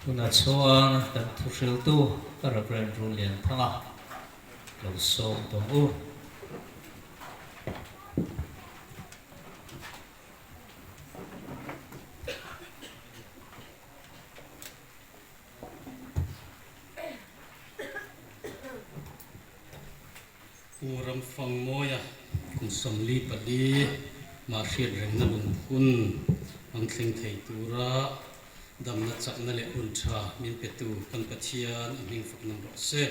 Tunah chuan kan thuhriltu Rev. Runlianthanga lo sawm tawng u. Pu Ramfangmawia kum 44 mah hriat rengna lungphun hmang thleng thei tura damna chakna leh hun tha min petu kan Pathian a hming fak nawm rawh se.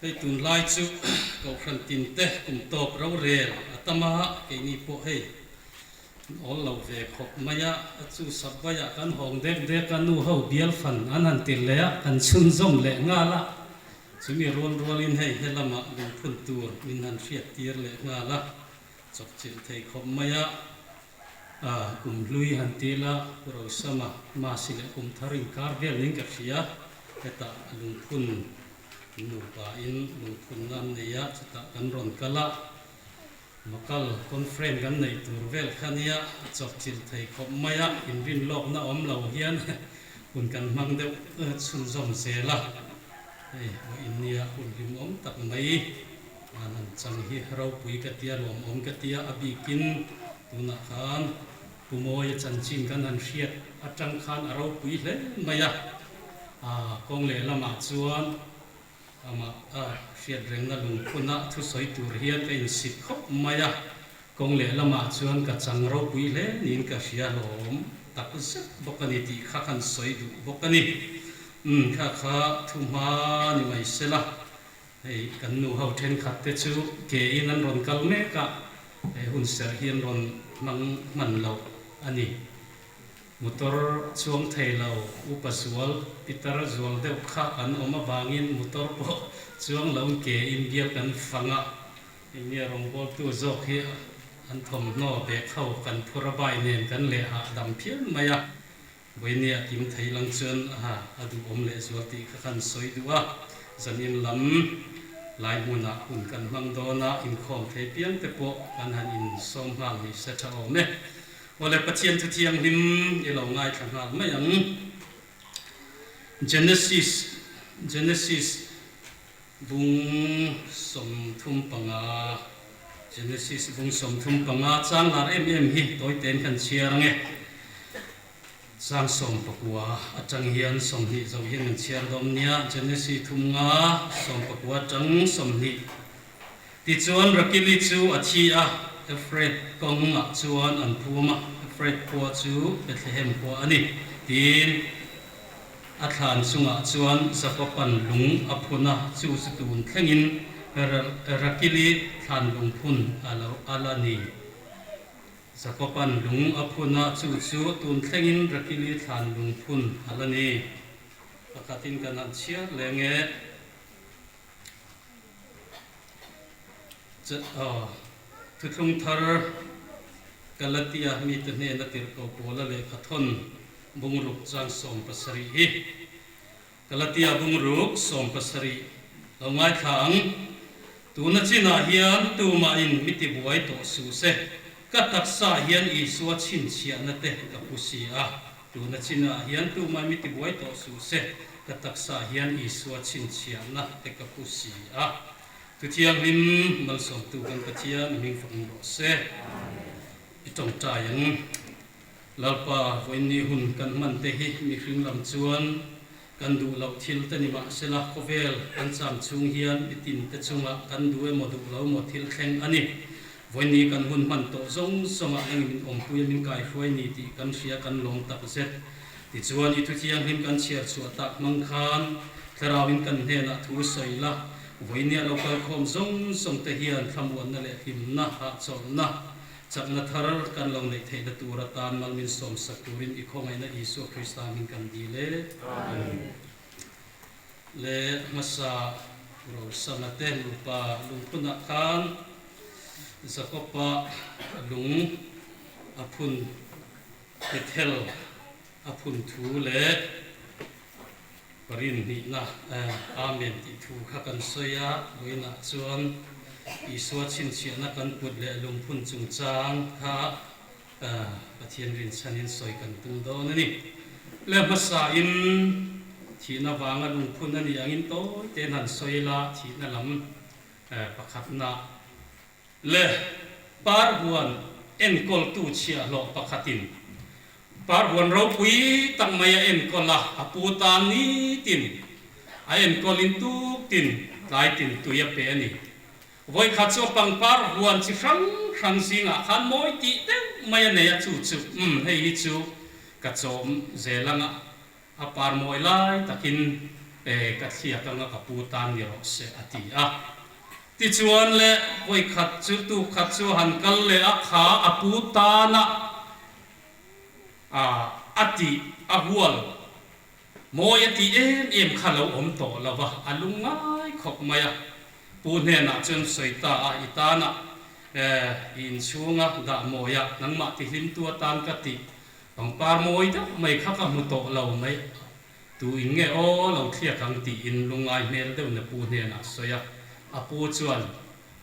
Hei tunlai chu Kohhran tinte kum tawp rorel a tam a, keini pawh hei an awl lo ve khawp mai a, a chu Subway-ah kan hawng dek dek a, nu ho bial fan an han ti leh a, kan chhunzawm leh nghal a, chumi rual rualin hei helamah lungphun tur min han hriat tir leh nghal a, chawpchilh thei khawp mai a. A, kum hlui han ti ila, Pu Rosama, Masi leh kum thar inkar vel niin ka hria. Hetah lungphun nupa in lungphunna an nei a, chutah kan rawn kal a, local conference kan neih tur vel kha nia, a chawpchilh thei khawp mai a, inrinlawkna awm lo hian hun kan hmang deuh chhunzawm zel a, hei vawiin nia hun hlimawm tak mai. An han chang hi ropui ka tia, lawmawm ka tia, a bikin tunah khan Pu Mawia chanchin kan han hriat atang khan a ropui hle mai a. A kawng lehlamah chuan amah a hriat rengna lungphuna thusawi tur hian ka insit khawp mai a. Kawng lehlamah chuan ka chang ropui hle niin ka hria hlawm tak zet bawk a ni tih kha kan sawi duh bawk a ni. Umm kha kha thu hma ni mai sela. Hei kan nu ho thenkhat te chu ke in an rawn kal mek a, he hun serh hi an rawn hmang hman lo a ni. Motor chuang thei lo upa zual, pitar zual deuh kha an awm avangin motor pawh chuang lo ke in bial kan fang a, eng nge rawngbawltu zawk hi an thawmhnaw bag ho kan phur a bai nen kan leh hahdam phian mai a. Vawinia kim thei lang chuan aha a duhawm leh zual tih kha kan sawi duh a, zanin lam lai hmunah hun kan hmang dawn a, inkhawm thei piang te pawh kan han insawm nghal ni se tha awm e. Awle Pathian thu thianghlim i lo ngaithla nghal mai ang. Genesis Genesis bung 35 Genesis bung 35 chang lar em em hi tawi tein kan chhiar ang e. Chang 19 atang hian 20 zo hian kan chhiar dawm nia, Genesi thum nga 19 atang 20. Tichuan Rakili chu a thi a, Efrath kawngah chuan an phum a, Efrath khua chu Bethlehem khua a ni, tiin a thlan chungah chuan Jakoban lung a phun a, chu chu tun thlengin Rakili thlan lungphun a lo a la ni. Jakoban lung a phun a, chu chu tun thlengin Rakili thlan lung phun a la ni. Pakhatin kan han chhiar leng e. Thuthlung thar Galatia mite hnena tirhkoh Paula lehkha thawn bungruk chang 17 hi. Galatia bungruk 17 lo ngaithla ang. Tuna chinah hian tumahin mi tibuai tawh suh se, ka taksa hian Isua chhinchhiahna te ka pu si a. Tuna chinah hian tumahin mi tibuai tawh suh se, ka taksa hian Isua chhinchhiahna te ka pu si a. Thuthianghlim malsawmtu kan Pathian i hming fak rawh se. I tawngtai ang. Lalpa, vawiinni hun kan hman te hi mihring lam chuan kan duh loh thil te ni mahsela khawvel kan cham chhung hian mitin te chungah kan duh emaw duh lo emaw thil thleng a ni. Vawiinni kan hun hman tawh zawng zawngah engin min awmpui a min kaihruai ni tih kan hria kan lawm tak zet. Tichuan i thuthianghlim kan chhiar chhuah tak hmang khan Thlarauin kan hnenah thu sawi la, vawiinnia lo kalkhawm zawng zawng te hian thlamuanna leh hlimna, hahchawlhna, Chakna thar kan lo neih theihna tur atan mal min sawmsak turin i khawngaihna Isua Krista hming kan dil e. Amen. Le hmasa Rosana te nupa lungphunah khan Jakoba lung a phun Bethel a phun thu leh Parin hnihna Amen tih thu kha kan sawi a, vawiinah chuan. Isua chhinchhiahna kan put leh lungphun chungchang kha Pathian rinchhanin sawi kan tum dawn a ni. Le hmasain thihna vanga lungphun a nih angin tawi tein han sawi ila, thihna lam pakhatna le parhuan enkawltu chhiahhlawh pakhatin parhuan ropui tak mai a enkawl a, a pu tan nitin a enkawlin tuktin tlaitin tui a pe a ni. Vawikhat chu a pangpar huan chi hrang hrang zingah khan mawi tih deuh mai a nei a, chu chu umm hei hi chu ka chawm zel anga a par mawi lai takin e ka thliak anga ka pu tan ni rawh se a ti a. Tichuan le vawikhat chu tuk khat chu a han kal leh a, kha a pu tana a a tih a hual Mawi a tih em em kha lo awm tawh lo va, a lung ngai khawp mai a. Pu hnenah chuan sawi ta a, I tanah eh, i inchhunga dah mawi a, nangmah tihlimtu atan ka tih pangpar mawi deuh mai kha ka hmu tawh lo mai, tu in nge aw lo thliak ang tiin lungngai hmel deuh na pu hnenah sawi a. A pu chuan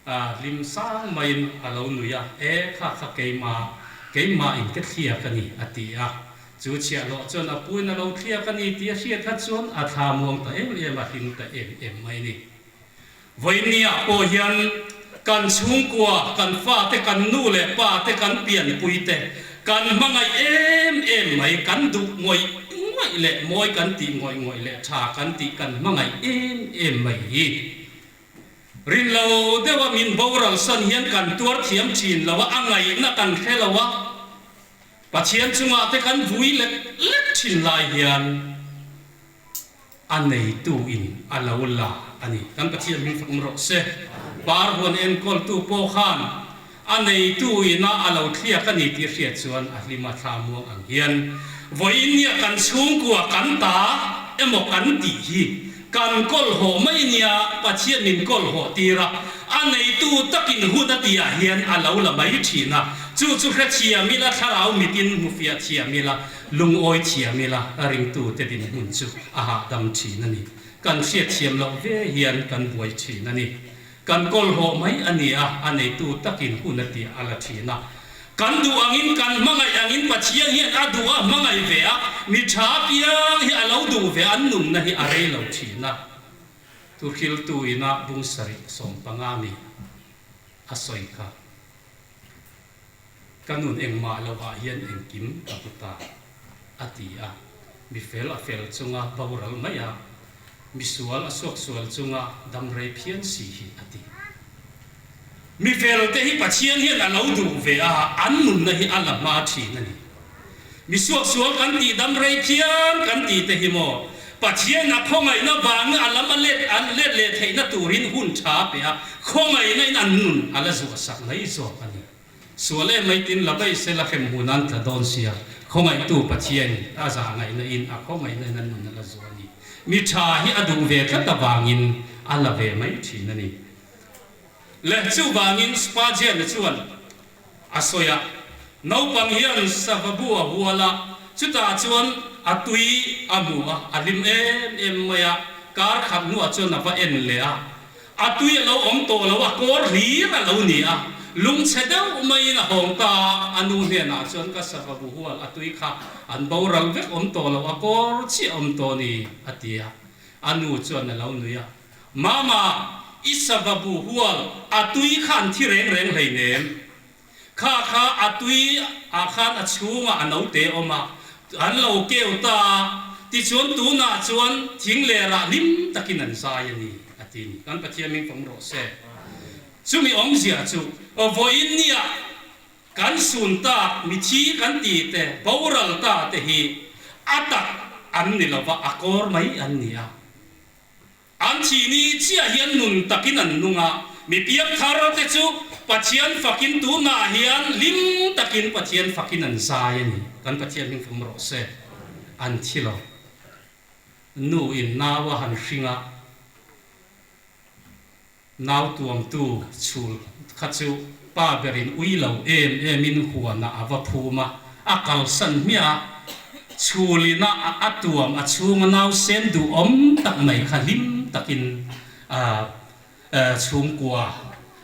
a hlim sang maiin a lo nui a, E, kha kha keima, keimah in ka thliak a ni, a ti a. Chu chhiahhlawh chuan a puin a lo thliak a ni tih a hriat kha chuan a thla muang ta em em a, hlim ta em em mai a ni. Vawinia pawh hian kan chhungkua, kan fate, kan nu leh pa te, kan pianpui te, kan hmangaih em em mai, kan duh ngawih ngawih leh mawi kan tih ngawih ngawih leh tha kan tih kan hmangaih em em mai hi. Rin lo deuha min boral san hian kan tuar thiam thin lo a, a ngaihna kan hre lo a, Pathian chungah te kan vui lek lek thin lai hian a neitu in a lo la a ni. Kan Pathian hming fak awm rawh se. Par huan enkawltu pawh khan a neitu ina a lo thliak a ni tih hriat chuan a hlim a thla muang ang hian vawiin nia kan chhungkua kan ta emaw kan tih hi Kan kawlhawh mai nia Pathian min kawlhawh tir a, a neitu takin hun a tihah hian a lo la mai thin a, chu chu hrethiam ila, thlarau mitin hmu fiah thiam ila, lungawi thiam ila, ringtute dinhmun chu a hahdam thin a ni. Kan hriatthiam loh ve hian kan buai thin a ni. Kan kawlhawh mai a ni a, a neitu takin hun a tih a la thin a. Kan duh angin, kan hmangaih angin Pathian hian a duh a, hmangaih ve a, mi tha piang hi a lo duh ve, an nunna hi a rei lo thin a. Thuhriltu ina bung sarih 15 mi a sawi kha, Ka nun engmah lohah hian engkim ka hmu ta, a ti a. Mi fel a fel chunga boral mai a, mi sual a suaksual chunga dam rei phian si hi, a ti. Mi felte hi Pathian hian a lo duh ve a, an nunna hi a la hma thin a ni. Mi suaksual kan tih dam rei phian kan tih te hi maw, Pathian a khawngaihna vangin a lam a let a let leh theihna turin hun tha a pe a, khawngaihna in an nun a la zuah sak mai zawk a ni. Sual em mai tin la vaih sela hrem hmun an tla dawn sia, khawngaihtu Pathian a zah ngaihna in a khawngaihna in an nun a la zuah a ni. Mi tha hi a duh ve tlat avangin a la ve mai thin a ni. Le chuvangin Spurgeon-a chuan a sawi a, Naupang hian sava bu a hual a, chutah chuan a tui a hmu a, a hlim em em mai a, kar khat hnuah chuan a va en leh a, a tui a lo awm tawh lo, a kawr hlir a lo ni a, lungchhe deuh maiin a hawng ta a, a nu hnenah chuan ka sava bu hual a tui kha an boral vek awm tawh lo, a kawr chiah awm tawh ni, a ti a, a nu chuan a lo nui a. Mama, i sava bu hual a tui kha an thi reng reng hleinem. Kha kha a tui ah khan a chhungah a note awm a, an lo keu ta a, tichuan tunah chuan thing lerah hlim takin an zai a ni, a ti ni. Kan Pathian hming fawm rawh se. Chumi awmzia chu vawiin nia kan sun tak, mithi kan ti te, boral ta te hi a tak an ni lova, a kawr mai an ni a. An thih ni chiah hian nun takin an nung a, mi piang thar te chu Pathian fakin tunah hian hlim takin Pathian fakin an zai a ni. Kan Pathian hming fawm rawh se. An thi lo. Nu in nau a han hring a, nau tuamtu chhul kha chu pa berin ui lo em emin huanah a va phum a, a kalsan hmiah a, chhulina a tuam a chhunga nausen duhawm tak mai kha hlim takin a chhungkua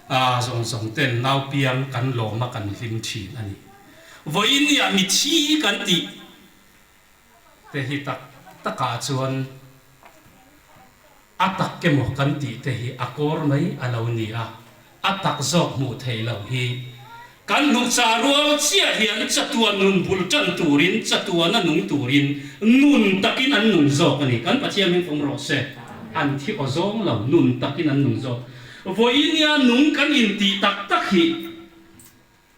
Zawng zawng ten nau piang kan lawm a kan hlim thin a ni. Vawiin nia mithi kan tih te hi tak takah chuan a tak emaw kan tih te hi a kawr mai a lo ni a, a tak zawk hmuh theih loh hi kan hnuchah rual chiah hian chatuan nun bul tan turin, chatuana nung turin nun takin an nung zawk a ni. Kan Pathian hming fawm rawh se, an thi aw zawng lo, nun takin an nung zawk. Vawiinia nung kan intih tak tak hi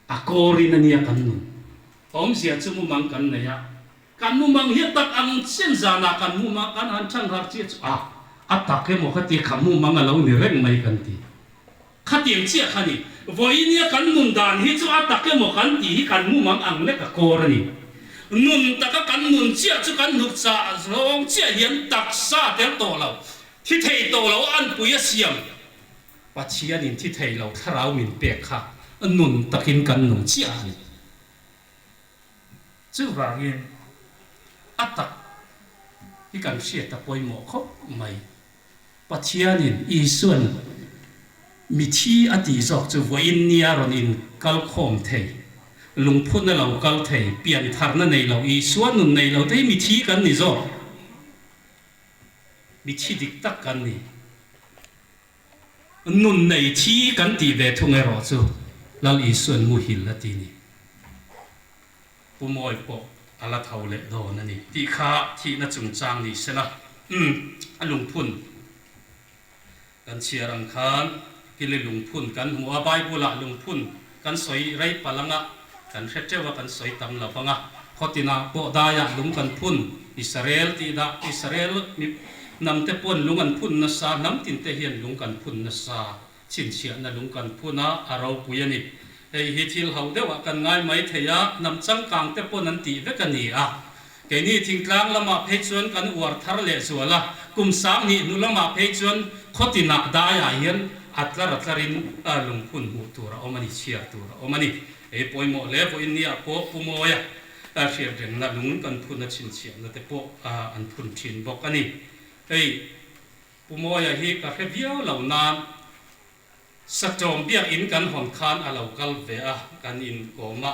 a kawrin a nia kan nun. Awmzia chu mumang kan nei a, kan mumang hi a tak ang chian zanah kan mumang kan han chhang har chiah chu a, a tak emaw ka ti kha mumang a lo ni reng mai kan ti. Khatiang chiah kha ni. Vawiinia kan nun dan hi chu a tak emaw kan tih hi kan mumang ang lek a kawr a ni. Nun taka kan nun chiah chu kan hnuk chah zawng chiah hian taksa tel tawh lo. Thi thei tawh lo an pui a siam. Pathianin thi thei lo thlarau min pek kha nun takin kan nung chiah a ni. Chuvangin a tak hi kan hriat a pawimawh khawp mai. Pathianin Isuan mithi a tih zawk chu vawiin nia rawn in kal khawm thei, lungphun a lo kal thei, piantharna nei lo Isua nun nei lo te hi mithi kan ni zawk. Mi thi dik tak kan ni. Nun nei thi kan tih ve thung erawh chu Lal Isuan muhil a ti ni. Pu Mawi pawh a la tho leh dawn a ni tih kha thihna chungchang ni sela. Umm, a lungphun kan chhiar ang khan Kili lungphun kan hmu a, Bible-ah lungphun kan sawi rei palh anga kan hre teuh a, kan sawi tam lo vang a. Khawtinah pawh daiah lung kan phun, Israel tih dah, Israel mi hnamte pawn lung an phun nasa, hnam tinte hian lung kan phun nasa, chhinchhiahna lung kan phun a, a ropui a ni. Hei hi thil ho deuhah kan ngai mai thei a, hnam changkangte pawn an tih vek a ni a. Keini thingtlang lamah phei chuan kan uar thar leh zual a, kum 2000 hnu lamah phei chuan khawtinah daiah hian a tlar a tlarin lungphun hmuh tur a awm a ni, chhiar tur a awm a ni. Hei pawimawh hle vawiin niah pawh Pu Mawia hriat rengna lung kan phun a chhinchhiahna te pawh an phun thin bawk a ni. Hei Pu Mawia hi ka hre viau lo nan Satawm biakinn kan hawn khan a lo kal ve a, kan inkawm a.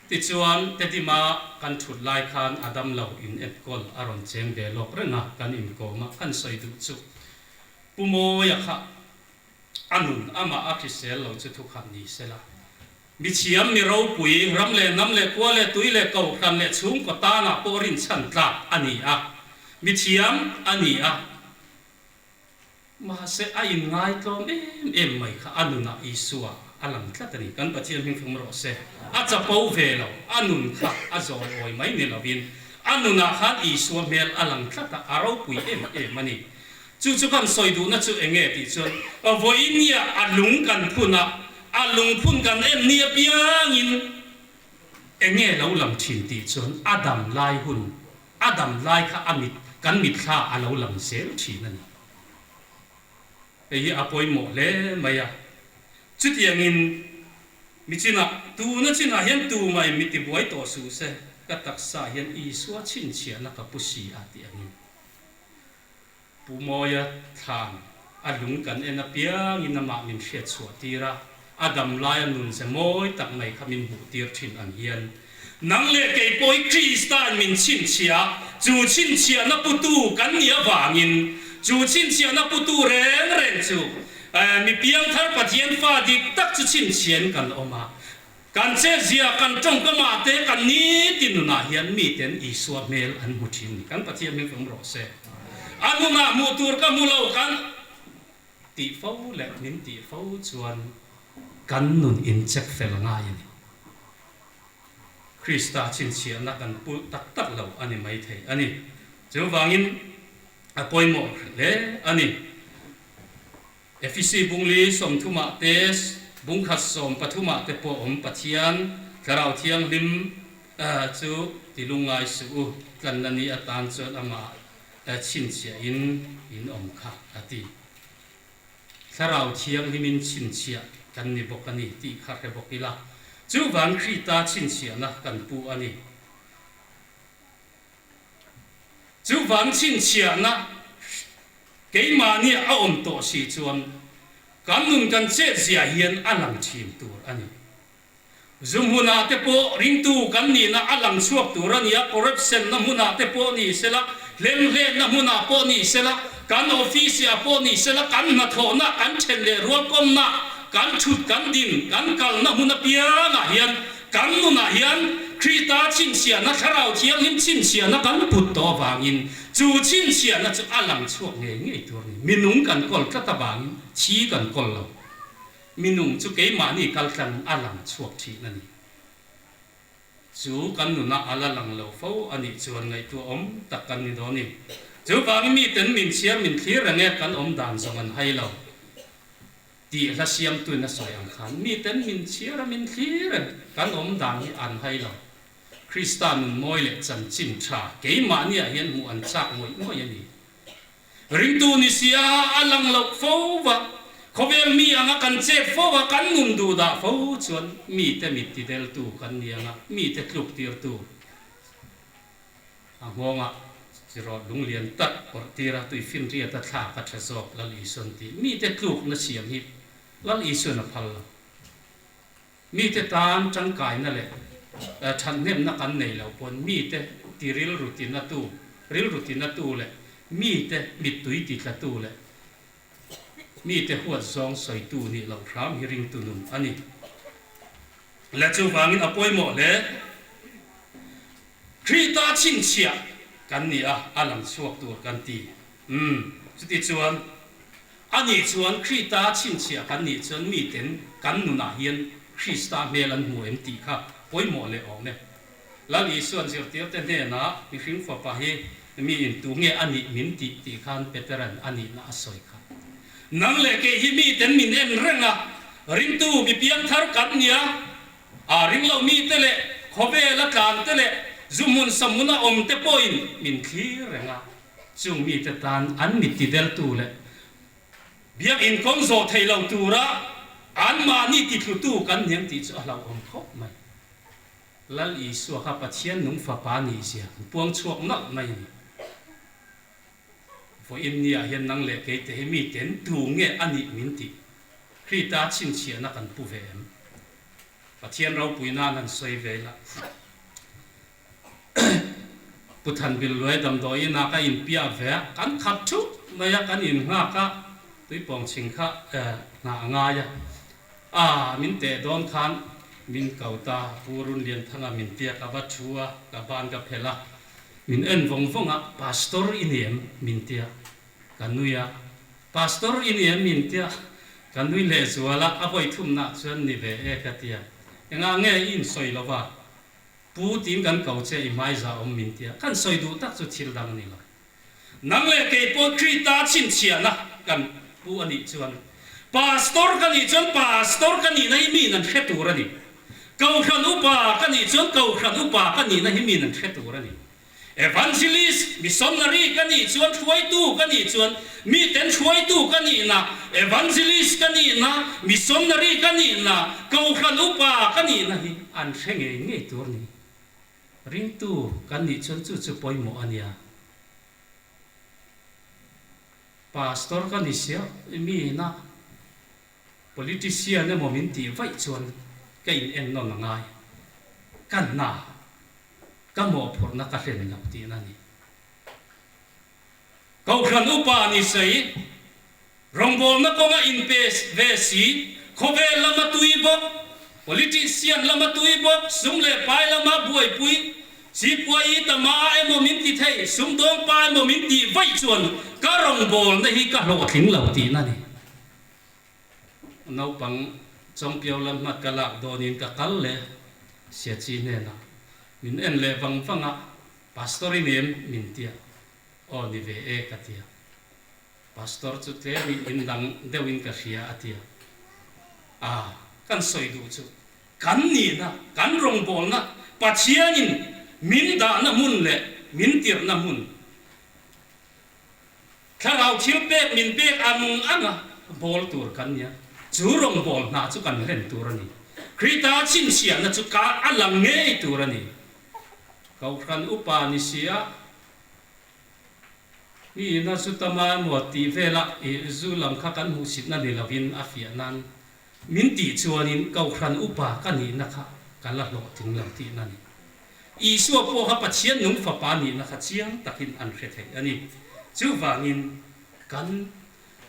Tichuan, Tedima kan thut lai khan a dam lo in enkawl a rawn cheng ve lawk reng a, kan inkawm a, kan sawi duh chu Pu Mawia kha a nun amah a hrisel lo chu thukhat ni sela. Mi thiam, mi ropui, ram leh hnam leh khua leh tui leh kohhran leh chhungkaw tanah pawh rinchhan tlak a ni a, mi thiam a ni a. Mahse, a inngai tlawm em em mai kha a nunah Isua a lang tlat a ni. Kan Pathian hming fum rawh se. A chapo ve lo, a nun kha a zawi awi mai ni lovin a nunah khan Isua hmel a lang tlat a, a ropui em em a ni. Chu chu kan sawi duhna chu eng nge tih chuan, vawiin nia a lung kan phun a, a lungphun kan en ni apiangin eng nge lo lang thin tih chuan a dam lai hun A dam lai kha a mit, kan mitthla a lo lang zel thin a ni. Hei hi a pawimawh hle mai a. Chutiangin mi chinah, tuna chinah hian tumah in mi tibuai tawh suh se, ka taksa hian Isua chhinchhiahna ka pu si a tih angin. Pu Mawia thlan a lung kan en apiangin amah min hriat chhuah tir a, a dam laia nun ze mawi tak mai kha min hmuh tir thin ang hian nang leh kei pawh hi Krista'n min chhinchhiah, chu chhinchhiahna putu kan nih avangin chu chhinchhiahna putu reng reng chu mi piangthar Pathian fa dik tak chu chhinchhiahin kan awm a. Kan chetzia, kan tawngkamah te, kan nitin nunah hian miten Isua hmel an hmu thin ni. Kan Pathian hming awm rawh se. A nunah hmuh tur ka hmu lo kan tih fo leh min tih fo chuan kan nun in check fel ngai a ni. Krista chhinchhiahna kan pulh tak tak lo a ni maithei a ni. Chuvangin a pawimawh hle a ni. Efisi bungli 30 ah te, bungkhat 13 ah te pawh awm Pathian Thlarau Thianghlim chu ti lungngai suh u, tlanna ni atan chuan amah chhinchhiah in in awm kha a ti. Thlarau Thianghlim in chhinchhiah kan ni bawk a ni tih kha hre bawk ila, chuvang Krita chhinchhiahna kan pu a ni. Chuvang chhinchhiahna keimahnia a awm tawh si chuan. Kan nun kan chet zia hian a lang thin tur a ni. Zu hmunah te pawh ringtu kan nihna a lang chhuak tur a ni a, corruption na hmunah te pawh ni sela, hlemhlenna hmunah pawh ni sela, kan office ah pawh ni sela, kan hnathawhna, kan then leh rualkawmna, kan thut, kan din, kan kalna hmun apiangah hian kan nunah hian Krista chhinchhiahna, Thlarau Thianghlim chhinchhiahna kan put tawh avangin chu chhinchhiahna chu a lang chhuak ngei ngei tur a ni. Minung kan kawl tlat avangin thi kan kawl lo. Minung chu keimahni kaltlang a lang chhuak thin a ni. Chu kan nunah a la lang lo fo a nih chuan ngaihtuah awm tak kan ni dawn i. Chuvangin miten min chhiar min thlir reng e, kan awm dan zawng an hai lo tih hla siamtuin a sawi ang khan miten min chhiar a min thlir reng, kan awm dan hi an hai lo. Krista nun mawi leh chanchin tha keimahniah hian hmuh an chak ngawih ngawih a ni. Ringtu ni sia a lang loh fo va, khawvel mi anga kan chet fo va, kan nun duh dah fo chuan mite mit ti deltu kan ni anga mite tluk tirtu a nghawngah chirawt lunglian tak awrh tira tui finriata thlak a tha zawk Lal Isuan tih mite tlukna siam hi Lal Isuan a phal lo. Mite tan tangkaina leh thathnemna kan nei lo pawn mite ti rilru tinatu, rilru tinatu leh mite mittui titlatu leh mite huat zawng sawitu nih loh hram hi ringtu nun a ni. Le chuvangin a pawimawh hle. Krita chhinchhiah kan ni a, a lang chhuak tur kan ti. Umm, chutichuan. A nih chuan Krita chhinchhiah kan nih chuan miten kan nunah hian Krista hmel an hmu em tih kha pawimawh leh awm e. Lal Isuan zirtirte hnenah mihring fapa hi mi in tu nge a nih min tih tih khan Peteran a nihna a sawi kha. Nang leh kei hi miten min en reng a, ringtu mi piangthar kan nia, a ring lo mite leh khawvela tlante leh zu hmun samuna awmte pawhin min thlir reng a. Chung mite tan an mit tideltu leh biakinn kawng zawh thei lo tura anmahni tithlutu kan hniam tih chu a hlauhawm khawp mai. Lal Isua kha Pathian nung fapa ni zia an puang chhuak nalh mai a ni. Vawiin niah hian nang leh kei te hi miten tu nge a nih min tih Krita chhinchhiahna kan pu ve em? Pathian ropui nan han sawi ve ila. Pu Thanbil Luai damdawi inah ka inpiah ve a, kan khat thup mai a, kan innghak a, tuipawng chhing kha nghah a ngai a, a min teh dawn khan min ko ta, Pu Runlianthanga min tia ka va thu a, ka ban ka phelh a, min en vawng vawng a, Pastor i ni em? min tia, ka nui a, Pastor i ni em? min tia, ka nui lehzual a, a vawithumnah chuan ni ve e ka tia, engah nge i insawi lo va? Pu tiin kan ko che i hmaiza awm min tia kan sawi duh tak chu thil dang a ni lo. Nang leh kei pawh Krita chhinchhiahna kan pu a nih chuan Pastor ka nih chuan Pastor ka nihna hi miin an hre tur a ni. Kohhran upa ka nih chuan Kohhran upa ka nihna hi miin an hre tur a ni. Evangelist, missionary ka nih chuan hruaitu ka nih chuan miten hruaitu ka nihna, evangelist ka nihna, missionary ka nihna, kohhran upa ka nihna hi an hre ngei ngei tur ni. Ringtu kan nih chuan chu chu pawimawh a nia. Pastor ka ni sia, mi ina politician emaw min tih vaih chuan ka in ennawn a ngai. Ka hna. Ka mawhphurhna ka hlen lo tihna a ni. Kohhran upa ni sawi, rawngbawlna kawnga inpe ve si, khawvel lama tui bawk, politician lama tui bawk, sum leh pai lama buaipui, sipuai tama emaw min ti thei, sumdawng pa emaw min tih vaih chuan ka rawngbawlna hi ka hlawhtling lo tihna a ni. Naupang Chawngpiau lam hmat ka lak dawnin ka kal leh Siachi hnenah min en leh vang vang a, Pastor i nem min tia, aw ni ve e ka tia. Pastor chu tlemin in dang deuhin ka hria a tia. A, kan sawi duh chu kan nihna, kan rawngbawlna, Pathianin min dahna hmun leh min tirhna hmun, Thlarau thil pek min pek ang anga bawl tur kan nia, chu rawngbâwl hna chu kan hlen tur a ni. Krita chhinchhiahna chu ka a lang ngei tur a ni. Kohhran upa ni sia, Mi ina zu tama emaw tih vela i zu lam kha kan hmuhsitna ni lovin a fiah nan min tih chuanin Kohhran upa ka nihna kha ka la hlawhtling lo tihna ni. Isua pawh kha Pathian nung fapa nihna kha chiang takin an hre thei a ni. Chuvangin kan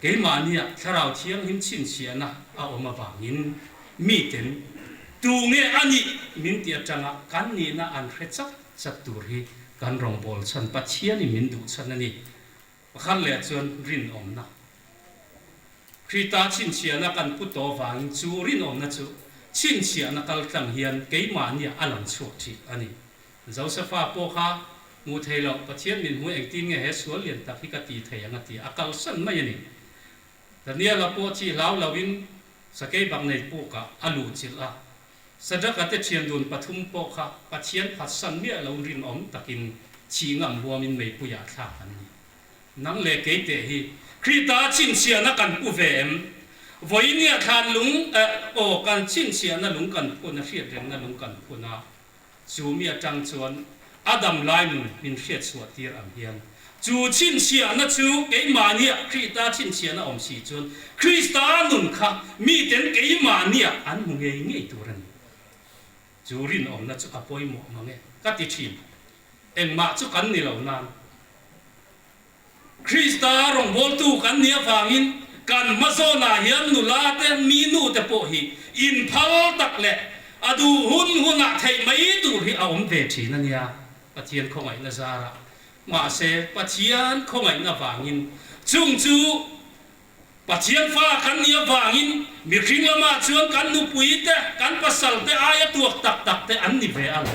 Keimahnia Thlarau Thianghlim chhinchhiahna a awm avangin miten tu nge a nih min ti atanga kan nihna an hre chat chat tur hi kan rawngbâwl chhan Pathianin min duh chhan a ni. Pakhat leh chuan rinawmna. Krita chhinchhiahna kan pu tawh avangin chu rinawmna chu chhinchhiahna kaltlang hian keimahnia a lang chhuak thin a ni. Josefa pawh kha hmuh thei loh, Pathian min hmu engtin nge he sual lian tak hi ka ti thei ang a ti a kalsan mai a ni. Daniela pawh chi hlau loin sakei bak nei pukah a luh chilh a. Sadraka te thian dun pathum pawh kha Pathian phatsan miah lo rinawm takin chhi ngam huamin meipuiah thlak an ni. Nang leh kei teh hi Krita chhinchhiahna kan pu ve em? Vawinia thlan lung eh aw kan chhinchhiahna lung kan phun a hriatrengna lung kan phun a. Chu mi atang chuan a dam lai nun min hriat chhuah tir ang hian chu chhinchhiahna chu keimahniah Krista chhinchhiahna awm si chuan Krista nun kha miten keimahniah an hmu ngei ngei tur a ni. Chu rinawmna chu a pawimawh mang e ka ti thin. Engmah chu kan ni lo nan Krista rawngbawltu kan nih avangin kan hmazawnah hian nula te, mi nu te pawh hi inphal tak leh a duh hun hunah theih mai tur hi a awm ve thin a nia, Pathian khawngaihna zarah. Mahse, Pathian khawngaihna avangin chung chu Pathian fa kan nih avangin mihring lamah chuan kan nupui te, kan pasal te aia tuak tak tak te an ni ve ang.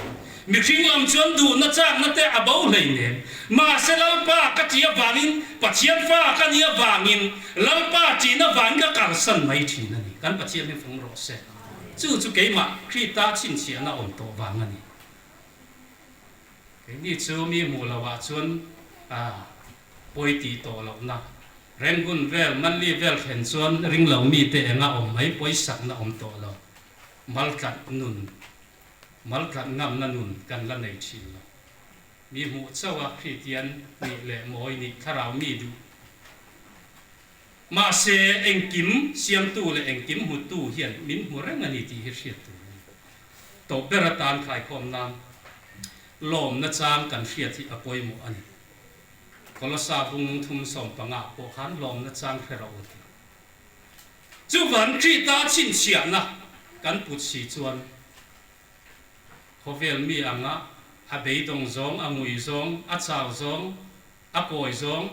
Mihring lam chuan duhna chakna te a bo hleinem. Mahse Lalpa ka tih avangin, Pathian fa ka nih avangin, Lalpa tihna vangin ka kalsan mai thin a ni. Kan Pathian hi fung rawh se. Chu chu keimah Krita chhinchhiahna awm tawh vang a ni. Keini chu mi hmuh lohah chuan pawi tih tawh lohna Rangoon vel, Manly vel thlen chuan ringlo mite enga awm mai pawisakna awm tawh lo. Maltlat nun, maltlat ngamna nun kan la nei thin lo. Mi hmuh chauh a Kritian nih leh mawi nih thlarau mi duh. Mahse engkim siamtu leh engkim hmutu hian min hmu reng a ni tih hi hriat tur a ni. Tawp ber atan khaikhawm nan lawmna chang kan hriat hi a pawimawh a ni. Kolosa bung 35 ah pawh khan lawmna chang hre rawh u ti. Chuvan Krita chhinchhiahna kan put si chuan khawvel mi anga a beidawng zawng, a ngui zawng, a chau zawng, a kawi zawng,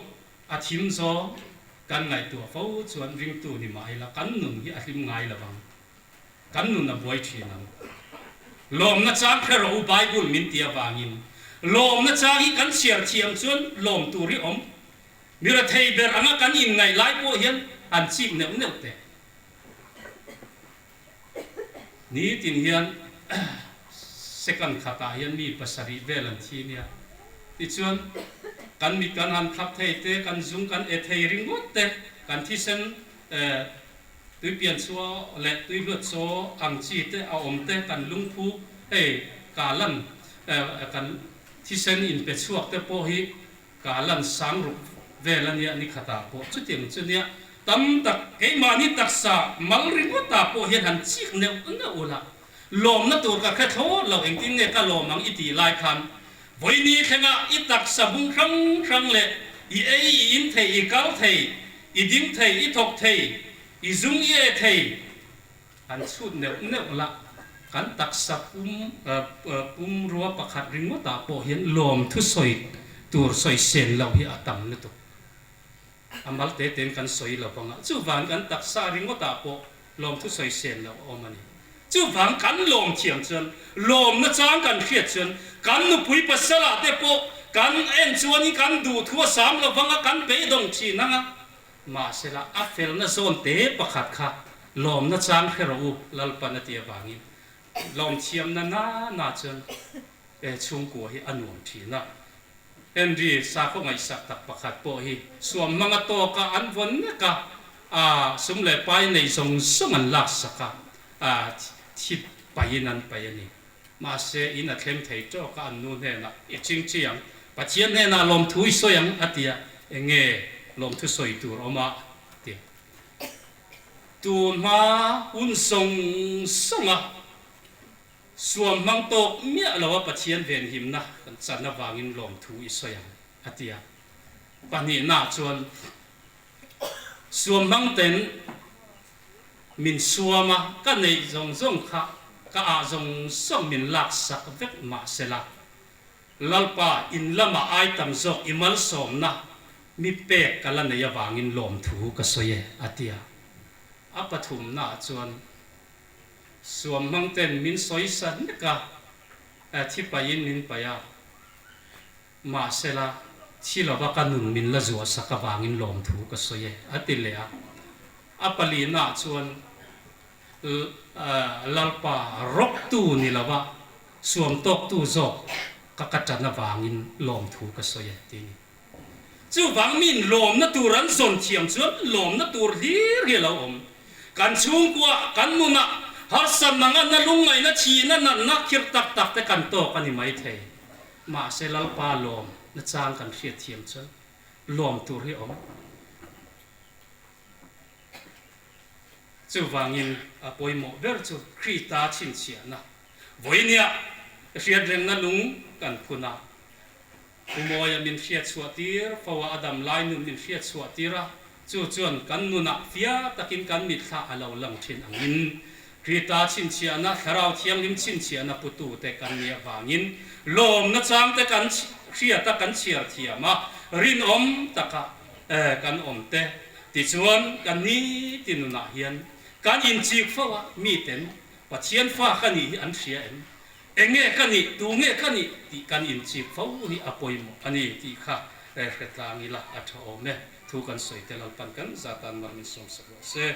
a thim zawng kan ngaihtuah fo chuan ringtu ni mah ila kan nun hi a hlim ngai lo ang. Kan nun a buai thin ang. Lawmna chang hre rawh u Bible min ti avangin lawmna chang hi kan chhiar thiam chuan lawm tur hi awm. Mi rethei ber anga kan inngaih lai pawh hian an chik neuh neuh teh. Nitin hian second khatah hian mi pasarih vel an thi nia. Tichuan kan mit kan han khap thei te, kan zung kan e thei ringawt te, kan thisen Tuipian chua leh tuihluat chaw ang chi te a awm te kan lungphu hei ka lan kan thisen inpe chhuak te pawh hi ka lan sang ruk vel a nia ni khatah pawh chutiang chu nia tam tak keimahni taksa mal ringawtah pawh hian han chik neuh neuh ula lawmna tur ka hre thlawt lo engtin nge ka lawm ang i tih lai khan Vawiini thlenga i taksa bung hrang hrang leh i ei i in thei i kal thei i ding thei i thawk thei i zung i e thei an chhut neuh neuh la kan taksa pum pumrua pakhat ringawtah pawh hian lawm thusawi tur sawi sen loh hi a tam lutuk. A mal te tein kan sawi lo vang a, chuvang kan taksa ringawtah pawh lawmthu sawi sen loh a awm a ni. Chuvang kan lawm thiam chuan, lawmna chang kan hriat chuan, kan nupui pasalah te pawh kan en chuanin kan duhthu a sam lo vang a, kan beidawng thin ang a. Mahsela a felna zawn te pakhat kha lawmna chang hre rawh u, Lalpan a ti avangin lawm thiamna na na chuan chhungkua hi a nuam thin a. Henry sakhaw ngaihsak tak pakhat pawh hi suam hmang a tawk a, an vawn nek a, a sum leh pai nei zawng zawng an laksak a, a thi paihin an pai a ni. Mahse, in a thleng thei tawk a, an nu hnenah, I chingchi ang, Pathian hnenah lawmthu i sawi ang, a ti a. Enge lawmthu sawi tur awm a? Ti a. Tun hma hun zawng zawnga suam hmang tawk miah loa Pathian venhimna kan chan avangin lawmthu i sawi ang, a ti a. Pahnihnaah chuan suam hmang ten min suam a, ka neih zawng zawng kha ka ah zawng zawng min laksak vek mahsela, Lalpa, in lamah ai tam zawk i malsawmna mi pek ka la nei avangin lawmthu ka sawi e, a ti a. A pathumnaah chuan suam hmangten min sawi sa hnek a, thi paihin min paih a, mahsela thi lova ka nun min la zuah sak avangin lawmthu ka sawi e, a ti leh a. A palinaah chuan Lalpa rawktu ni lova suam tawktu zawk ka ka tan avangin lawmthu ka sawi e ti a ni. Chuvang min lawmna tur an zawn thiam chuan lawmna tur hlir hi a lo awm. Kan chhungkua, kan nunah harsatna nganna lungngaihna thihna natna khirh tak tak te kan tawk a ni maithei. Mahse Lalpa lawmna chang kan hriat thiam chuan lawm tur hi a awm. Chuvangin a pawimawh ber chu Krita chhinchhiahna vawinia hriatrengna lung kan phun a. Pu Mawia min hriatchhuah tir fo a, a dam lai nun min hriatchhuah tir a, chu chuan kan nunah fia takin kan mitthla a lo lang thin angin Krita chhinchhiahna, Thlarau Thianghlim chhinchhiahna putute kan nih avangin lawmna changte kan hriat a, kan chhiar thiam a, rinawm taka kan awm te. Tichuan, kan ni nunah hian kan inchik fo a, miten Pathian fa ka nih hi an hria em? Enge ka nih, tu nge ka nih tih kan inchik fo hi a pawimawh a ni tih kha hre tlang ila a tha awm e. Thu kan sawi te Lalpan kan zatan mar min sawmsak rawh se.